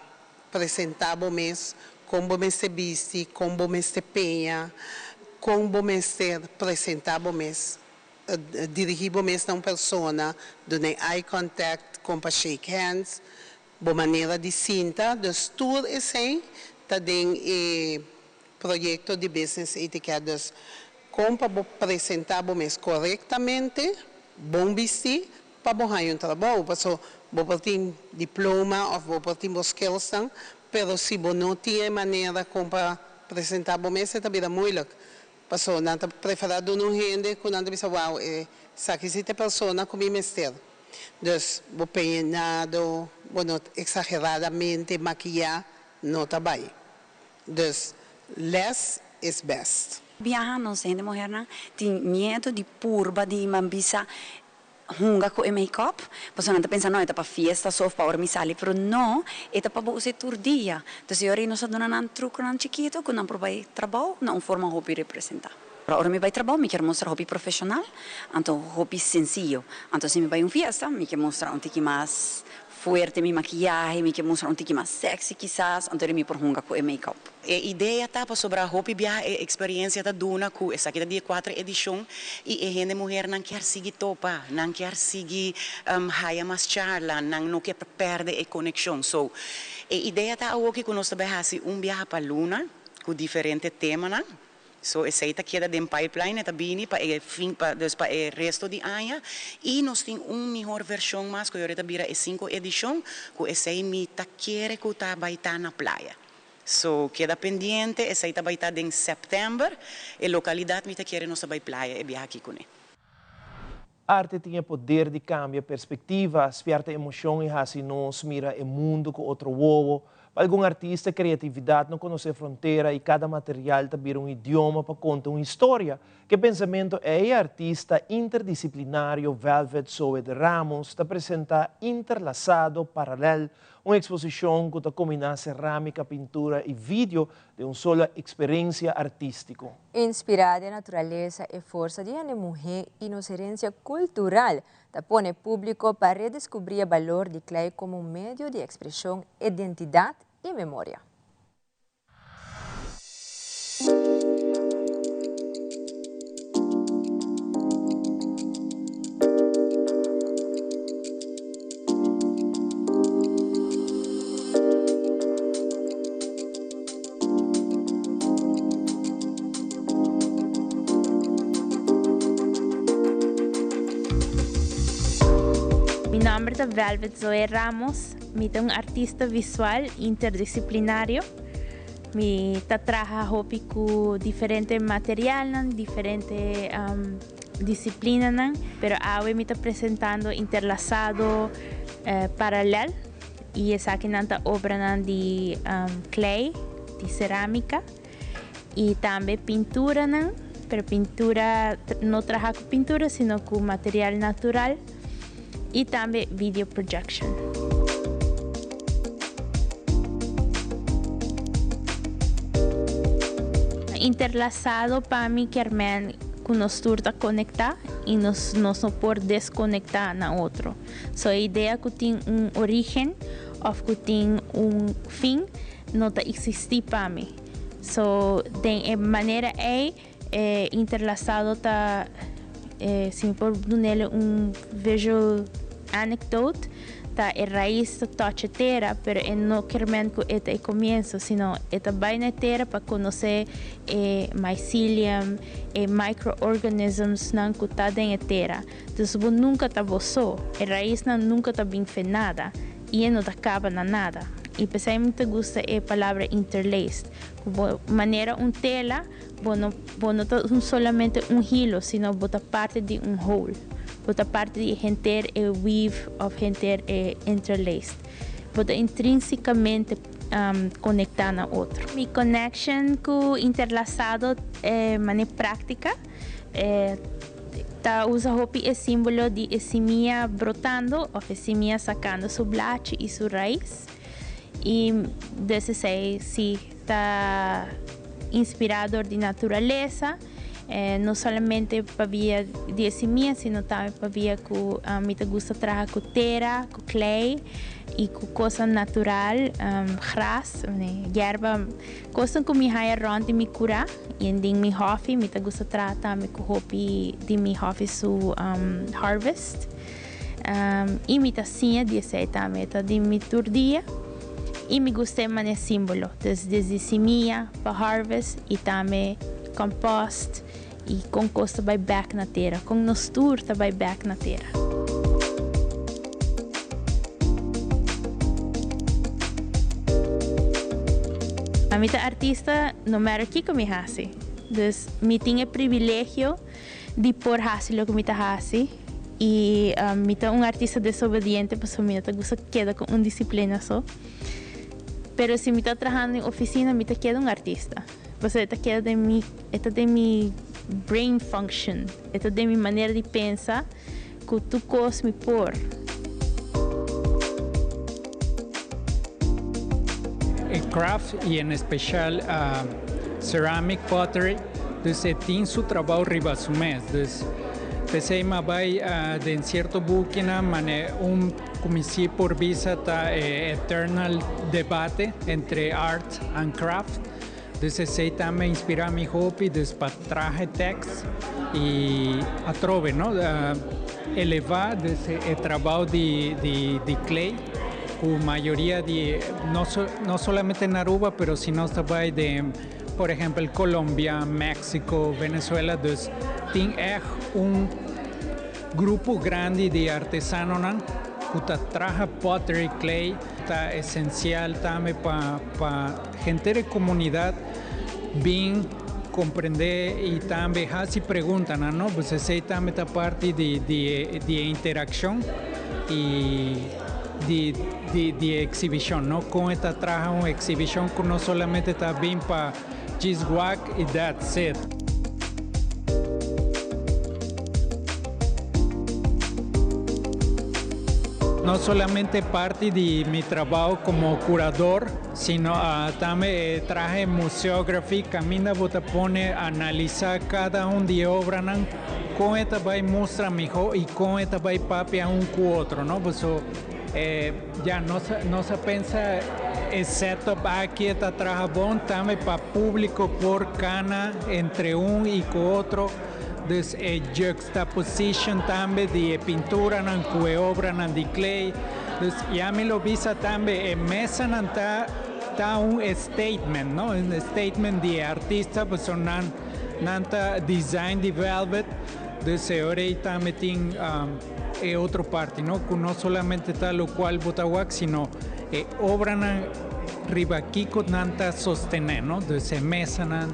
presentá bo mes, kon bo mester bisti, kon bo mester peña, kon bo mester presentá bo mes, dirigí bo mes na un persona, dun'é eye contact, kon pa shake hands, bo manera di sinta. Dus tur esei ta den e proyecto di Business Etiquette. Dus con pa bo presenta bo mes corectamente, bon bisti, pa bo haña un trabou. Paso bo por tin diploma of bo por tin bo skillsnan, pero si bo no tin e manera con pa presenta bo mes e ta bira moeilijk. Paso nan ta prefera duna un hende cu nan ta bisa wow esaki si ta e persona cu mi mester. Dus bo peinado, bo no exageradamente makiya. no ta bai. Dus less is best. Biaha nos hende muhernan tin miedo di purba di man bisa hunga cu e make-up, pasobra nan ta pensa no e ta pa fiesta so of pa ora mi sali, pero no, e ta pa bo usa e tur dia. Entonces e ora ei nos a duna nan truconan chikito cu nan por bay trabao na un forma hopi representa. Pero ora mi bay trabao mi kier mustra hopi profesional, anto hopi senciyo. Anto si mi bay un fiesta mi kier mustra un tiki mas Fuerte mi makiyahe, mi ke mustra un tiki mas sexy kisas, anto mi por hunga ku e make-up. E idea ta pasobra hopi biaha e experiencia ta duna cu esaki ta di e cuater edicion y e hende muhernan kier sigui topa, nan kier sigui haya mas charla, nan no kier perde e conexion. So, e idea ta awoki cu nos ta bay haci un biaha pa luna cu diferente temanan. So esey ta keda den pipeline, e ta bini pa e fin pa dus pa e resto di aña y nos tin un mihor version mas cu yora ta bira e cinco edicion cu esey mi ta kere cu ta bay ta na playa. So keda pendiente esey ta bay ta den september, e localidad mi ta kere nos ta bay playa e biaha aki cune. Arte tin e poder di kambia perspektiva, spièrta emoshon i hasi nos mira e mundu ku otro wowo. Pa algun artista, kreatividat no konosé frontera i kada material ta bira un idioma pa konta un historia. Ke pensamentu ei artista interdisiplinario Velvet Zoet Ramos ta presentá Interlasado Paralel, un eksposishon ku ta kombiná serámika, pintura i video den un solo eksperensia artístiko. Inspirá den naturalesa, e forsa di hende muhé i nos herensia kultural ta pone públiko pa redeskubrí e balor di klei komo un medio di ekspreshon, identidat i memoria. Mi nomber ta Velvet Zoe Ramos, mi ta un artista visual interdisciplinario. Mi ta traha hopi cu diferente materialnan, diferente disciplinanan, pero awe mi ta presentando Interlazado Paralel. I esakinan ta obranan di klei, di serámika, i tambe pinturanan, pero pintura no traha ku pintura sino ku material natural, i tambe video projection. Interlasado pa mi kier men ku nos tur ta konektá i nos nos no por deskonektá na otro. So e idea ku tin un origen of ku tin un fin no ta existi pa mi. So den e manera ei e interlasado ta si mi por dunele un visual anecdote ta e rais ta touch e tera pero e no kermen ku e ta e comienso sino e ta bai na e tera pa conoce e mycelium e microorganisms nan ku ta den e tera. Dus bo nunka ta bo so. E raisnan nunka ta bin fe nada i e no ta kaba na nada. I p'esei mi ta gusta e palabra interlaced, ku bo manera un tela, bo no bo no ta un solamente un hilo, sino bo ta parti di un whole. Bo ta parti di henter e weave òf henter e interlaced. Bo ta intrinsikamente konektá na otro. Mi connection ku interlasado e manera práktika. E ta usa hopi e simbolo di e simia brotando of e simia sacando su blachi y su rais. Y des esey si ta inspira dor di naturalesa, no solamente pabia di e simia sino tambe pabia cu mi ta gusta traha cu tera, cu klei y cu cosnan natural, gras, yerba. Kosnan ku mi haya rònt di mi kurá i den mi hòfi, mi ta gusta traha tambe ku hopi di mi hòfi su harvest. I mi ta siña di esei tambe, e ta di mi tur dia. I mi gusta e manera símbolo, dus desde simia pa harvest i tambe compost i kon kos ta bai bèk na tera, kon nos tur ta bai bèk na tera. Mi ta artista no matter kiko mi hasi. Dus mi tin e privilegio di por hasi loke mi ta hasi i mi ta un artista desobediente pasobra mi no ta gusta keda ku un disiplina so. Pero si mi ta trahando den oficina mi ta keda un artista. Pasobra e ta keda den mi, e ta den mi brain function, e ta den mi manera di pensa cu tur cos mi por. E craft y en especial ceramic pottery, dus e tin su trabao riba su mes. Dus p'esey mi a bay den cierto bukinan mane un cu mi si por bisa ta e eternal debate entre art and craft. Dus esey tambe a inspira mi hopi dus pa traha e tekst y atrobe no eleva dus e trabao di di clay cu mayoria di no no solamente na Aruba pero si nos ta bay den por ehempel Colombia, Mexico, Venezuela dus tin echt un Grupo grandi di artesanonan ku ta traha pottery clay ta esensial tambe pa pa henter e komunidat bin komprendé i tambe hasi preguntanan, no? Pues esei tambe ta parti di di e di e interakshon i di di di e eksibishon, no? Kon e ta traha un eksibishon ku no solamente ta bin pa Djis wak i that's it. No solamente parti di mi trabao como curador, sino tambe e trahe museography caminda bo ta pone analisa cada un di e obranan con e ta bay mustra miho y con e ta bay papia un cu otro, no? Paso e Ya nos nos a pensa e setup aki e ta traha bon tambe pa publico por cana entre un y cu otro, dus e juxtaposition tambe di e pinturanan cu e obranan di clay, dus ya mi lo bisa tambe e mesanan ta ta un statement no, un statement di e artista pasobra nan nan ta design di velvet, dus e ora ey tambe tin. E otro parti no, cu no solamente ta locual bo ta wak, sino e obranan riba kico nan ta sostene, no? Dus e mesanan,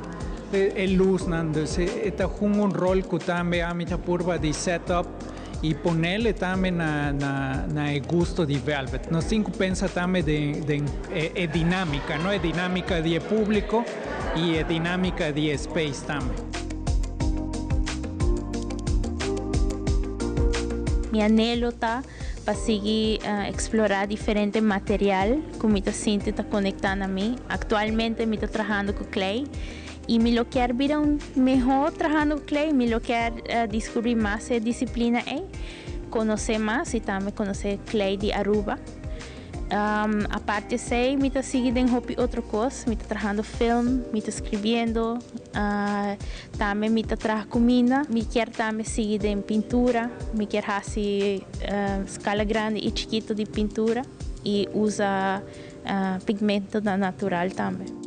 e luznan, dus e ta hunga un rol cu tambe ami ta purba di set up y ponele tambe na na na e gusto di Velvet. Nos tin cu pensa tambe den den e dinamica, no? E dinamica di e publico y e dinamica di e space tambe. Mi anhelo ta pa sigui explora diferente material cu mi ta sinti ta conecta na mi. Actualmente mi ta trahando cu clay y mi lo kier bira un mehor trahando cu clay, mi lo kier descubri mas e disciplina ey, conoce mas y tambe conoce clay di Aruba. Aparte esei mi ta sigui den hopi otro kos, mi ta trahando film, mi ta skribiendo, tambe mi ta traha kuminda, mi kier tambe sigui den pintura, mi kier hasi skala grandi i chikito di pintura i usa pigmentonan natural tambe.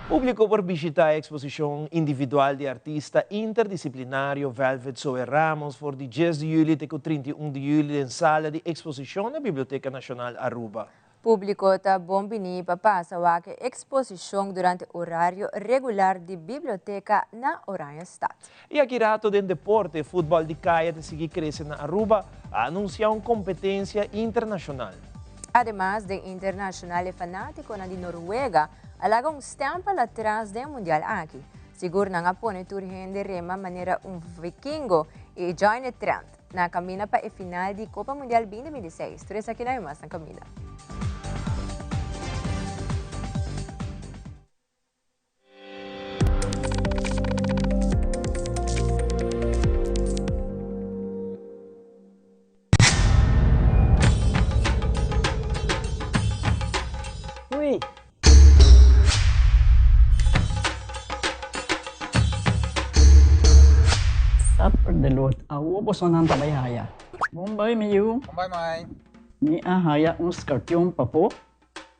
Públiko por bishitá e eksposishon individual di artista interdisiplinario Velvet Zoe Ramos for di dies di yüli te ku 31 di yüli den sala di eksposishon na Biblioteka Nashonal Aruba. Públiko ta bon biní pa pasa wak e eksposishon durante orario regular di biblioteka na Oranjestad. I aki rato den deporte, futbòl di kaya ta sigui krese na Aruba, a anunsiá un kompetensia internashonal. Ademas, den internashonal e fanátikonan di Noruega a laga un stèmpel atras den e mundial aki. Sigur nan a pone tur hende rema manera un vikingo i join e trend. Nan a kamina pa e final di Kopa Mundial 2026. Tur esakinan i mas nan kaminda. Ui. Supper de lot. Awo bosonan ta bai haya. Bon bai mi yu. Bon bai mai. Mi a haya un skarpion papo.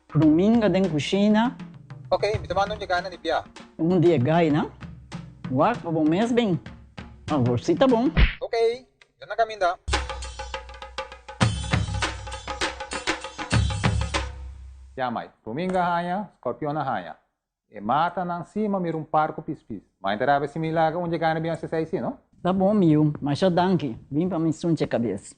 Ruminga den kushina. Ok, mi ta manda un di gaina di bia. Un di e gaina? Wak pa bo mes bin. Awor si ta bon. Ok, yo na kaminda. Ya mai, ruminga haña, scorpion a haña. E matanan sí m'a mira un par ku pispis. Ma e ta rabia si mi laga un dje gana bin hasi esei sí, no? Ta bon mi yu, masha danki. Bin pa mi sunche kabes.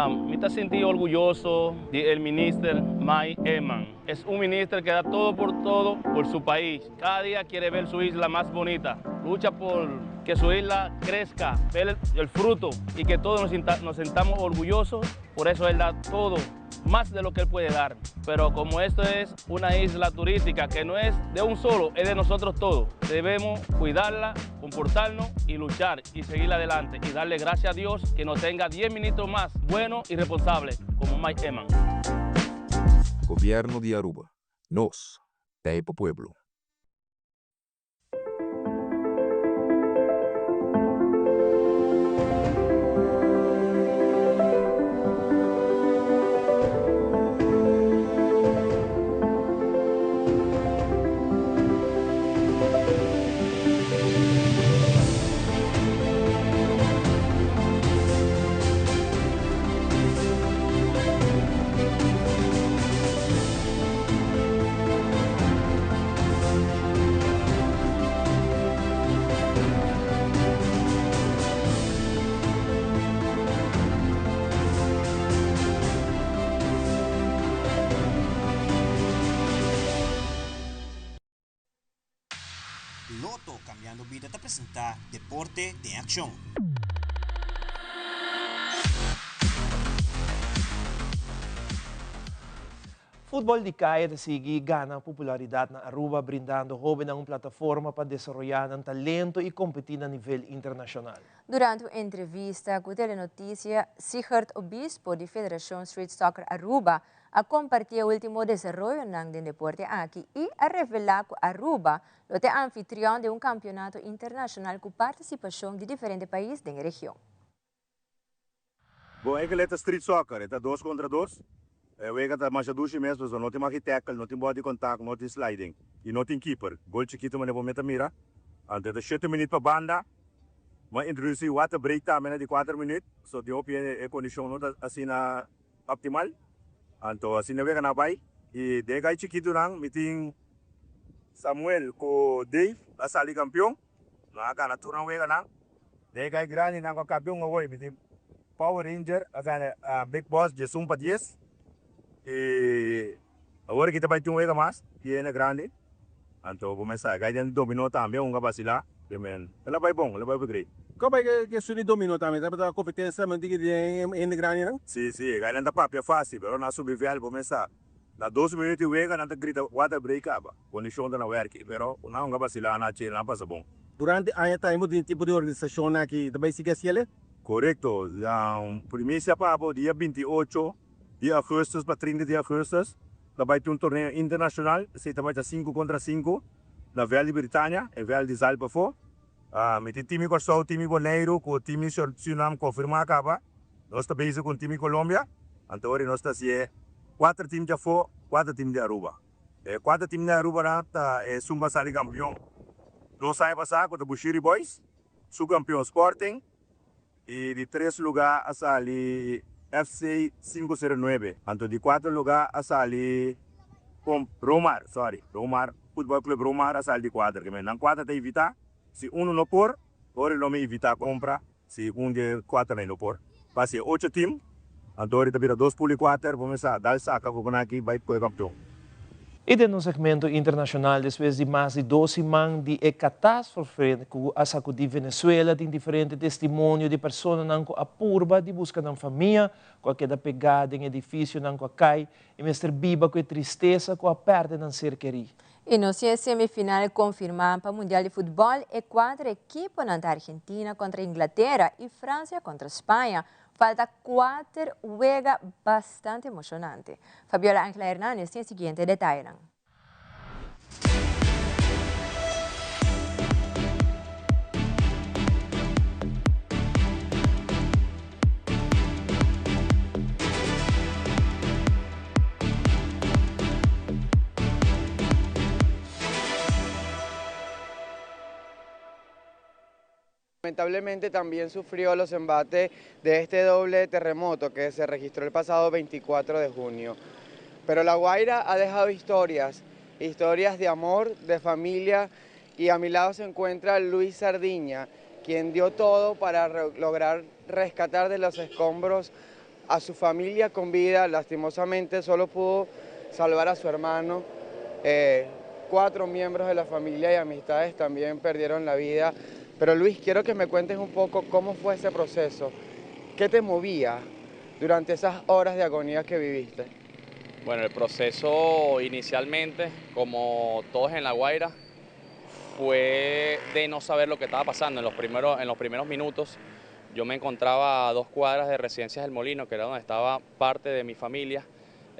Mi ta sinti orguyoso di el minister Mike Eman. Es un minister que da todo por todo por su pais. Cada dia quiere ver su isla mas bonita. Lucha por que su isla crezca, ver el fruto y que todos nos, nos sentamos orgullosos. Por eso él da todo más de lo que él puede dar. Pero como esto es una isla turística que no es de un solo, es de nosotros todos, debemos cuidarla, comportarnos y luchar y seguir adelante y darle gracias a Dios que nos tenga 10 ministros más buenos y responsables como Mike Eman. Gobierno di Aruba, nos ta pa pueblo. Lotto Cambiando Bida ta presenta Deporte den Accion. Futbol di kaya ta sigui gana popularidat na Aruba, brindando hóbennan un plataforma pa desaroyá nan talento i kompetí na nivel internashonal. Durante un entrevista ku Telenoticia, Sigurd Obispo di Federashon Street Soccer Aruba a kompartí e último desaroyonan den deporte aki i a revelá ku Aruba lo ta e anfitriòn di un kampionato internashonal ku partisipashon di diferente pais den e region. Bon, e kele ta street soccer, e ta dos kontra dos. E wega ta masha dushi mes pasobra no tin maki tackle, no tin body contact, no tin sliding y no tin keeper. Gol chikito manera bo meta mira. Anto e ta shete minuut pa banda. Bo a introduci water break tambe na di kuater minuut, so tin hopi e kondishon no ta asina optimal. Anto asina e wega na bai y den e kai chikitonan mi tin Samuel ku Dave a sali kampion. Nan a gana tur nan weganan. Den e kai grandinan ku a kampion awor mi tin Power Ranger a gana Big Boss diesun pa dies y awor aki ta bai tin un wega mas di hende grandi. Anto bo mester sa kai den dominó tambe hunga basila el a bai bon el a bai hopi great. Kon bai ke su di dominó tambe tabata kompetensia di den hende grandinan? Si si e gainan ta papia fácil pero nan a subi vèld bo mester sa Na dos minuut di wega nan ta grita water break caba. Condicion ta na werki, pero cu nan hunga basila nan a chela nan pasa bon. Durante aña ta hemos den tipo di organisacionnan aki ta bay sigui haciele? Corecto. Primicia pa bo dia 28 di augustus pa 30 di augustus ta bay tin un torneo internacional, esey ta bay ta sinku contra sinku na veld di Britania, e veld di Zal pafo. Mi tin team di Corsou, team di Boneiru cu team di Surinam confirma caba. Nos ta bezig cu un team di Colombia. Anto ora nos ta hacié cuater team di afo, cuater team di Aruba. E cuater team di Aruba nan ta esun cu a sali campeon dos aña pasa cu ta Bushiri Boys, su campeon Sporting y di tres lugar a sali FC 509. Anto di cuater lugar a sali Romar, sorry, Romar. Futbol Club Romar a sali di kuater ke men nan kuater ta invita si uno no por ora lo mi invita kompra si un di e kuater nan no por pa si e ocho team anto ora ta bira dos pool di kuater bo mester dal saka ku nan aki bai koe kampeon. I den un segmento internashonal despues di mas di dos siman di e katastrofe ku a sakudí Venezuela tin diferente testimonio di personanan ku a purba di buska nan famia ku a keda pegá den edifisionan ku a kai I mester biba ku e tristesa ku a pèrdè nan ser kerí. I nos tin e semifinal konfirmá pa Mundial di Futbòl, e kuater ekiponan ta Argentina kontra Inglatera i Fransia kontra Spaña. Falta kuater wega bastante emoshonante. Fabiola Angela Hernandez tin e siguiente detayenan. Lamentablemente también sufrió los embates de este doble terremoto que se registró el pasado 24 de junio. Pero La Guaira ha dejado historias, historias de amor, de familia, y a mi lado se encuentra Luis Sardiña, quien dio todo para lograr rescatar de los escombros a su familia con vida. Lastimosamente solo pudo salvar a su hermano. 4 miembros de la familia y amistades también perdieron la vida. Pero Luis, quiero que me cuentes un poco cómo fue ese proceso. ¿Qué te movía durante esas horas de agonía que viviste? El proceso inicialmente, como todos en La Guaira, fue de no saber lo que estaba pasando. En los primeros minutos yo me encontraba a 2 cuadras de Residencias del Molino, que era donde estaba parte de mi familia.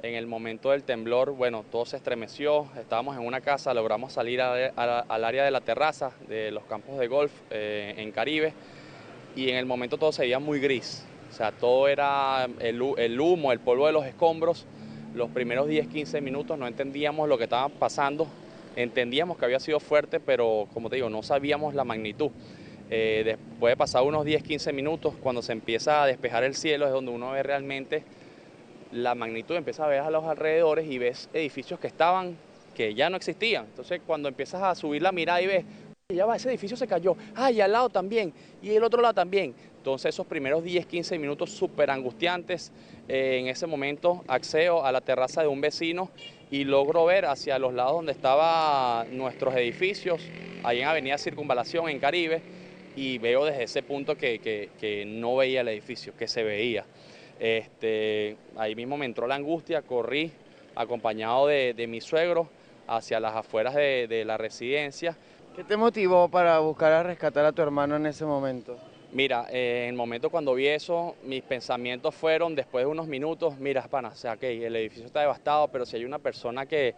En el momento del temblor, todo se estremeció, estábamos en una casa, logramos salir al área de la terraza de los campos de golf en Caribe, y en el momento todo se veía muy gris, todo era el humo, el polvo de los escombros. Los primeros 10, 15 minutos no entendíamos lo que estaba pasando, entendíamos que había sido fuerte, pero como te digo, no sabíamos la magnitud. Después de pasar unos 10, 15 minutos, cuando se empieza a despejar el cielo, es donde uno ve realmente la magnitud, empieza a ver a los alrededores y ves edificios que ya no existían. Entonces cuando empiezas a subir la mirada y ves, ya va, ese edificio se cayó, ah, y al lado también, y el otro lado también. Entonces esos primeros 10, 15 minutos súper angustiantes, en ese momento accedo a la terraza de un vecino y logro ver hacia los lados donde estaban nuestros edificios, ahí en Avenida Circunvalación, en Caribe, y veo desde ese punto que no veía el edificio, que se veía. Ahí mismo me entró la angustia, corrí acompañado de mi suegro hacia las afueras de la residencia. ¿Qué te motivó para buscar a rescatar a tu hermano en ese momento? En el momento cuando vi eso, mis pensamientos fueron, después de unos minutos, mira, pana, ok, el edificio está devastado, pero si hay una persona que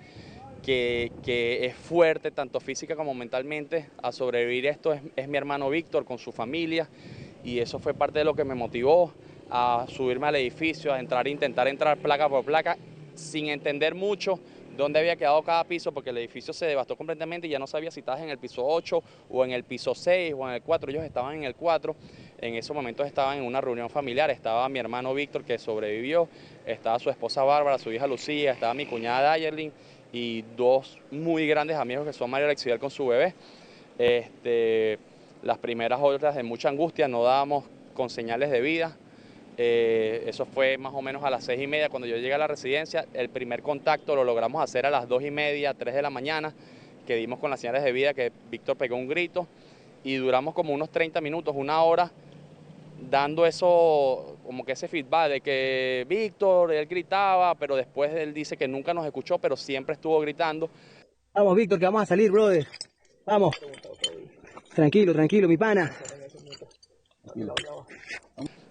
es fuerte, tanto física como mentalmente, a sobrevivir esto, es mi hermano Víctor con su familia, y eso fue parte de lo que me motivó a subirme al edificio, a intentar entrar placa por placa, sin entender mucho dónde había quedado cada piso, porque el edificio se devastó completamente y ya no sabía si estabas en el piso 8 o en el piso 6 o en el 4, ellos estaban en el 4, en esos momentos estaban en una reunión familiar, estaba mi hermano Víctor que sobrevivió, estaba su esposa Bárbara, su hija Lucía, estaba mi cuñada Dayerlin y 2 muy grandes amigos que son Mario Alexidel con su bebé. Las primeras horas de mucha angustia, no dábamos con señales de vida. Eso fue más o menos a las seis y media cuando yo llegué a la residencia. El primer contacto lo logramos hacer a las dos y media, 3 de la mañana, que dimos con las señales de vida, que Víctor pegó un grito, y duramos como unos 30 minutos, una hora, dando eso, como que ese feedback de que Víctor, él gritaba, pero después él dice que nunca nos escuchó, pero siempre estuvo gritando. Vamos, Víctor, que vamos a salir, brother. Vamos. Tranquilo, tranquilo, mi pana.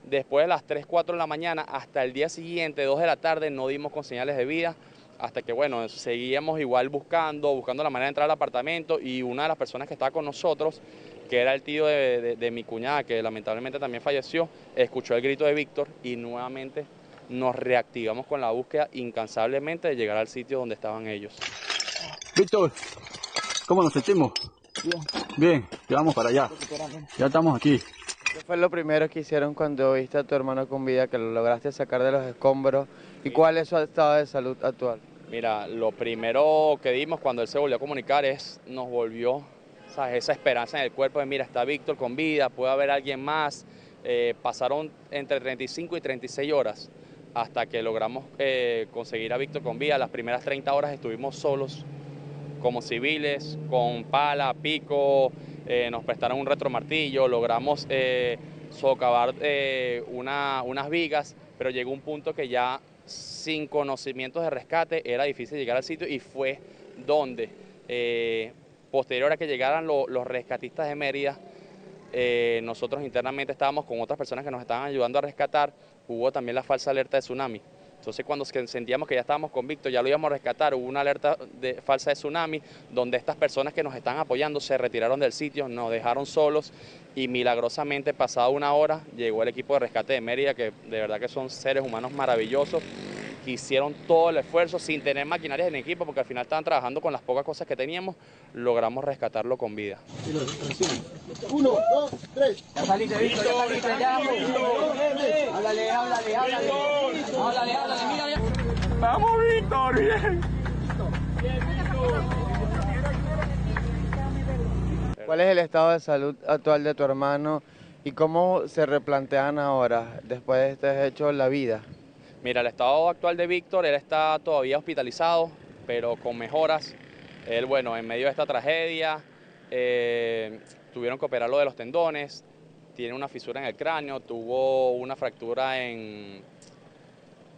Después de las 3, 4 de la mañana hasta el día siguiente, 2 de la tarde, no dimos con señales de vida, hasta que, seguíamos igual buscando la manera de entrar al apartamento, y una de las personas que estaba con nosotros, que era el tío de mi cuñada, que lamentablemente también falleció, escuchó el grito de Víctor y nuevamente nos reactivamos con la búsqueda incansablemente de llegar al sitio donde estaban ellos. Víctor, ¿cómo nos sentimos? Bien. Bien, ya vamos para allá. Ya estamos aquí. ¿Qué fue lo primero que hicieron cuando viste a tu hermano con vida, que lo lograste sacar de los escombros? ¿Y cuál es su estado de salud actual? Lo primero que dimos cuando él se volvió a comunicar es, nos volvió, ¿sabes?, esa esperanza en el cuerpo de, mira, está Víctor con vida, puede haber alguien más. Pasaron entre 35 y 36 horas hasta que logramos conseguir a Víctor con vida. Las primeras 30 horas estuvimos solos como civiles, con pala, pico, nos prestaron un retromartillo, logramos socavar unas vigas, pero llegó un punto que ya sin conocimientos de rescate era difícil llegar al sitio, y fue donde, posterior a que llegaran los rescatistas de Mérida, nosotros internamente estábamos con otras personas que nos estaban ayudando a rescatar, hubo también la falsa alerta de tsunami. Entonces cuando sentíamos que ya estábamos con Víctor, ya lo íbamos a rescatar, hubo una alerta falsa de tsunami, donde estas personas que nos están apoyando se retiraron del sitio, nos dejaron solos, y milagrosamente pasada una hora llegó el equipo de rescate de Mérida, que de verdad que son seres humanos maravillosos. que hicieron todo el esfuerzo sin tener maquinarias en equipo, porque al final estaban trabajando con las pocas cosas que teníamos, logramos rescatarlo con vida. Uno, dos, tres. Ya saliste, Víctor, ya saliste, ya. Háblale, háblale, háblale. Háblale, háblale, mira, ya. Vamos, Víctor, bien. ¿Cuál es el estado de salud actual de tu hermano y cómo se replantean ahora, después de este hecho, la vida? Mira, el estado actual de Víctor, él está todavía hospitalizado, pero con mejoras. Él, bueno, en medio de esta tragedia, tuvieron que operarlo de los tendones, tiene una fisura en el cráneo, tuvo una fractura en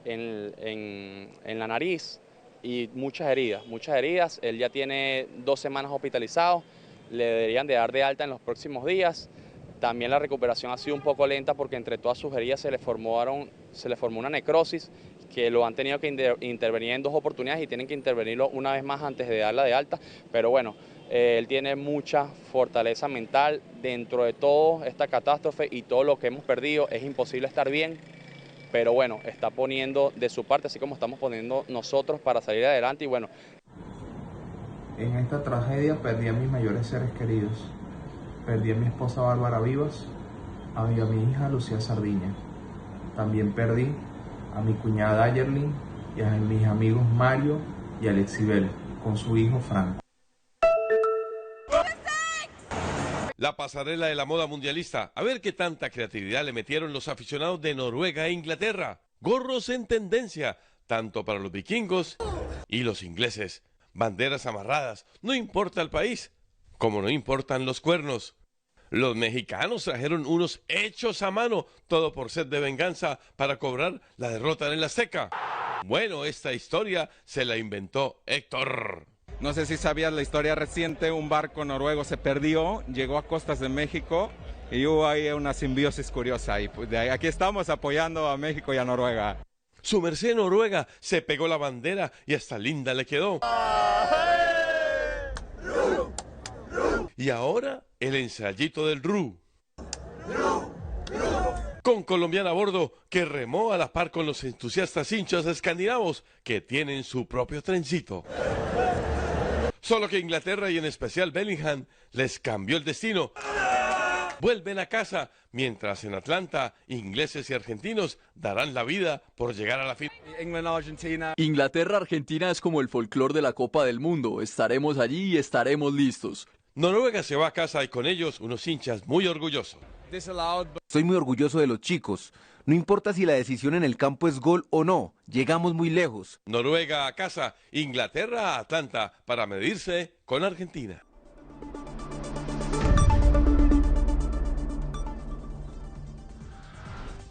la nariz y muchas heridas, muchas heridas. Él ya tiene 2 semanas hospitalizado, le deberían de dar de alta en los próximos días. También la recuperación ha sido un poco lenta porque entre todas sus heridas se le formó una necrosis que lo han tenido que intervenir en 2 oportunidades y tienen que intervenirlo una vez más antes de darla de alta. Pero bueno, él tiene mucha fortaleza mental dentro de toda esta catástrofe y todo lo que hemos perdido. Es imposible estar bien, pero bueno, está poniendo de su parte, así como estamos poniendo nosotros para salir adelante. Y bueno. En esta tragedia perdí a mis mayores seres queridos. Perdí a mi esposa Bárbara Vivas, a mi hija Lucía Sardiña. También perdí a mi cuñada Ayerlin y a mis amigos Mario y Alexibel, con su hijo Franco. La pasarela de la moda mundialista. A ver qué tanta creatividad le metieron los aficionados de Noruega e Inglaterra. Gorros en tendencia, tanto para los vikingos y los ingleses. Banderas amarradas, no importa el país, como no importan los cuernos. Los mexicanos trajeron unos hechos a mano, todo por sed de venganza para cobrar la derrota en el Azteca. Bueno, esta historia se la inventó Héctor. No sé si sabías la historia reciente, un barco noruego se perdió, llegó a costas de México y hubo ahí una simbiosis curiosa. Y pues de ahí, aquí estamos apoyando a México y a Noruega. Su merced Noruega se pegó la bandera y hasta linda le quedó. Y ahora el ensayito del RU. Con colombiana a bordo que remó a la par con los entusiastas hinchas escandinavos que tienen su propio trencito. Solo que Inglaterra y en especial Bellingham les cambió el destino. Vuelven a casa, mientras en Atlanta, ingleses y argentinos darán la vida por llegar a la final. Inglaterra-Argentina es como el folclor de la Copa del Mundo. Estaremos allí y estaremos listos. Noruega se va a casa y con ellos unos hinchas muy orgullosos. Estoy muy orgulloso de los chicos. No importa si la decisión en el campo es gol o no, llegamos muy lejos. Noruega a casa, Inglaterra a Atlanta para medirse con Argentina.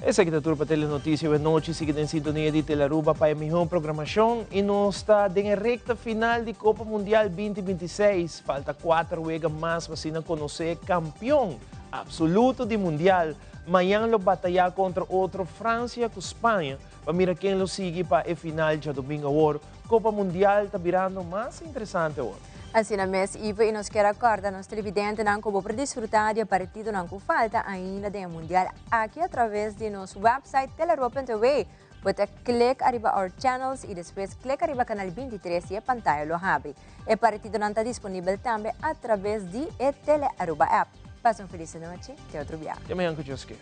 Esaki ta tur pa Telenoticia awe nochi. Sigui den sintonia di Telearuba pa e miho programacion y nos ta den e recta final di Copa Mundial 2026. Falta cuater wega mas pa asina conoce campeon absoluto di Mundial. Mañan lo bataya contra otro Francia cu Spaña pa mira ken lo sigui pa e final djadomingo awor. Copa Mundial ta birando mas interesante awor. Asina mes, Ivo, y nos kier a corda nos televidentenan cu bo por disfruta di e partidonan cu falta ainda den e Mundial aki a traves di nos website telearuba.aw. Bo ta click ariba Our Channels y despues click ariba Canal 23 y e pantaya lo habri. E partidonan ta disponibel tambe a traves di e Telearuba app. Pasa un feliz anochi, te otro biaha. Te mañan cu Dios kier.